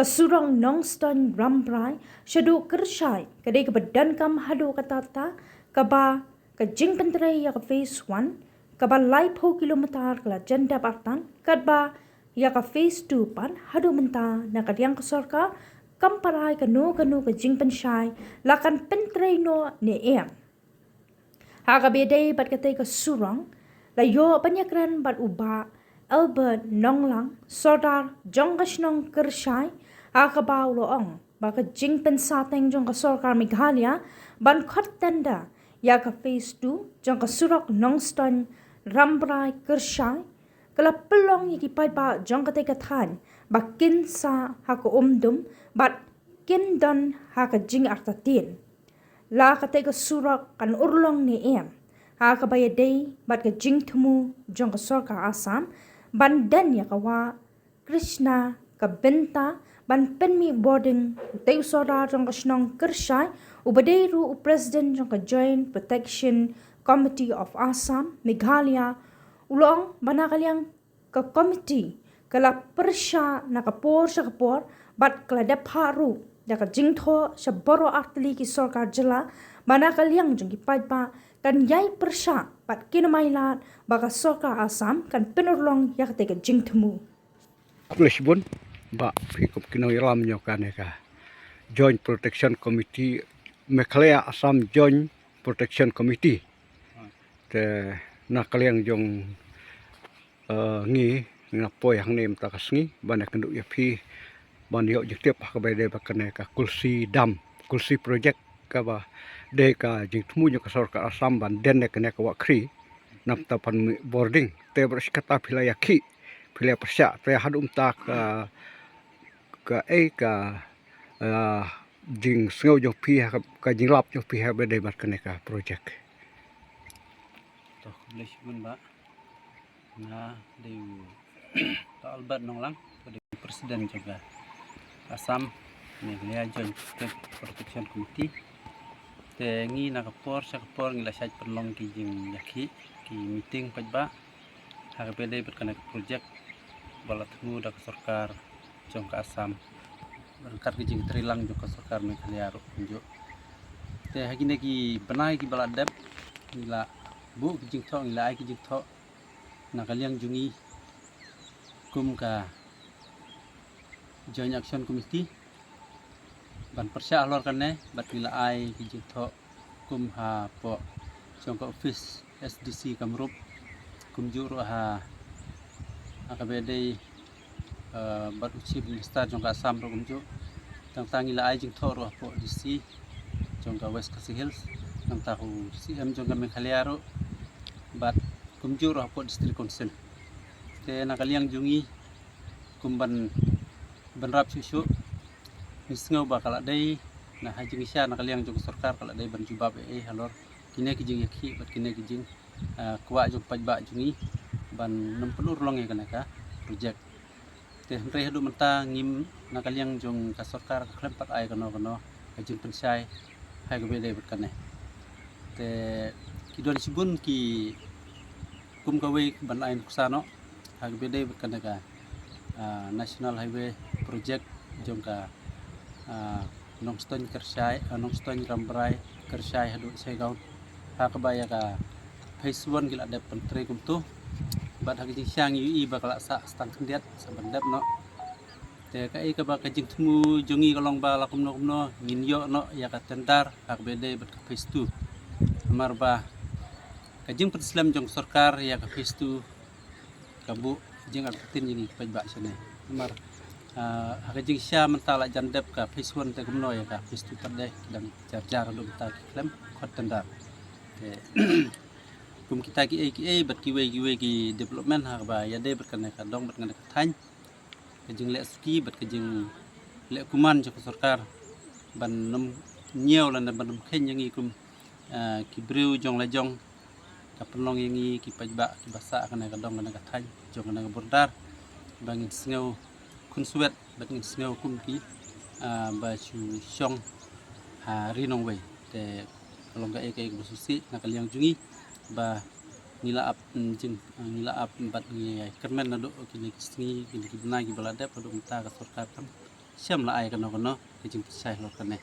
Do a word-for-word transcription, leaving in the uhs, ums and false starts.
Ka surok Nongstoiñ Rambrai shaduh Kyrshai ka dei kaba donkam haduh katta katta, kaba ka jingpyntrei ïa ka phase one kaba laiphew kilometer ka la jan dep artat, katba ïa ka phase two pat haduh mynta na ka liang ka sorkar kam pat ai kano kano ka jingpynshai la kan pyntrei noh ne em. Ha kaba ïadei bad katei ka surok, la ïoh ban ïakren bad u Bah Albert Nonglang, Sordar jong ka shnong Kyrshai, ha kaba u la ong ba ka jingpynsahteng jong ka sorkar Meghalaya ban khot tender ïa ka phase two jong ka surok Nongstoiñ Rambrai Kyrshai ka la pynlong ïa ki paidbah jong katei ka thaiñ ba kin sah ha ka umdum bad kin don ha ka jingartatien. La katei ka surok kan urlong ne em, ha kaba ïadei bad ka jingthmu jong ka sorkar Assam ban don ïa ka wah Krishna ka bynta ban pynmih bording. Utei u Sordar jong ka shnong Kyrshai, uba dei ruh u President jong ka Joint Protection Committee of Assam Meghalaya, u la ong ba na ka liang ka komiti ka la pyrshah na ka por sha ka por bad ka la dep phah ruh da ka jingthoh sha baroh artylli ki sorkar jylla ba na ka liang jong ki paidbah kan ïai pyrshah bad kin ym ailad ba ka sorkar Assam kan pynurlong ïa katei ka jingthmu. Khublei shibun, Bah, phi kum ki nongïalam jong kane ka Joint Protection Committee, Meghalaya Assam Joint Protection Committee. Te na ka liang jong, eh, ngi, ngi la poi hangne mynta ka sngi ban ïakynduh ïa phi ban ïoh jingtip ha kaba ïadei bad kane ka Kulsi Dam, Kulsi Project, kaba dei ka jingthmu jong ka sorkar Assam ban don ïa kane ka wah khri na bynta ban mih bording. Te baroh shi katta phi la ïakhih, phi la pyrshah, te haduh mynta ka, ka, eh, ka, eh, jingsngew jong phi ha ka, ka jinglap jong phi ha kaba ïadei bad kane ka project. To, khublei shibun, Bah. Nga dei u Bah Albert Nonglang, u dei u President jong ka Assam Meghalaya Joint Prote-, Protection Committee. Te ngi na ka por sha ka por ngi la shait pynlong ki jingïakhih, ki meeting paidbah ha kaba ïadei bad kane ka project ba la thmu da ka sorkar jong ka Assam, ryngkat ka jingtreilang jong ka sorkar Meghalaya ruh kumjuh. Te ha kine ki bnai kiba la dep ngi la buh ki jingthoh, ngi la ai ki jingthoh na ka liang jong ngi kum ka Joint Action Committee ban pyrshah halor kane, bad ngi la ai ki jingthoh kum hapoh jong ka office S D C Kamrup, kumjuh ruh ha, ha kaba ïadei, eh, bad u Chief Minister jong ka Assam ruh kumjuh. Tang tang ngi la ai jingthoh ruh hapoh D C jong ka West Khasi Hills, tang tang u C M jong ka Meghalaya ruh, bad kumjuh ruh hapoh District Council. Te na ka liang jong ngi kum ban, ban rap shuh shuh, ngi sngew ba ka la dei, na ha jingshisha na ka liang jong ka sorkar ka la dei ban jubab ei ei halor kine ki jingïakhih bad kine ki jing, ah, kwah jong paidbah jong ngi ban nym pynurlong ïa kane ka project. Te hynrei haduh mynta ngim, na ka liang jong ka sorkar ka khlem pat ai kano kano ka jingpynshai ha kaba ïadei bad kane. Te ki don shibun ki kum kawei ban ai nuksa noh ha kaba ïadei bad kane ka, ah, National Highway Project jong ka, ah, Nongstoiñ Kyrshai, ah, Nongstoiñ Rambrai Kyrshai haduh Shaigaon. Ha kaba ïa ka phase one ki la dep pyntrei kumto. Bad ha ka jingshisha ngi ïohi ba ka la sah tang khyndiat sa ban dep noh. Te kaei kaba ka jingthmu jong ngi ka long ba la kumno kumno ngin ïoh noh ïa ka tender ha kaba ïadei bad ka phase two. Namar ba ka jingpynslem jong ka sorkar ïa ka phase two ka buh jingartatien ïa ngi ki paidbah shane. Namar, ah, ha ka jingshisha mynta la jan dep ka phase one, te kumno ïa ka phase two pat de, ki dang jar jar haduh mynta ki khlem khot tender. Te kum kita kiei kiei bad kiwei kiwei ki development ha kaba ïadei bad kane ka dong bad kane ka thaiñ, ka jingleh suki bad ka jingleh kuman jong ka sorkar ban nym ñiew lane ban nym kheiñ ïa ngi kum, ah, ki briew jong la jong, ka pynlong ïa ngi ki paidbah kiba sah ha kane ka dong kane ka thaiñ jong kane ka border, ba ngin sngew khunswet bad ngin sngew kum ki, ah, ba shu shong ha ri nongwei. Te ka long kaei kaei kaba sngewsih na ka liang jong ngi ba ngi la ap, mm, jing, ah, ngi la ap bad ngi kyrmen naduh kine ki sngi, kine ki bnai kiba la dep haduh mynta ka sorkar kam Shem la ai kano kano ka jingpynshai halor kane.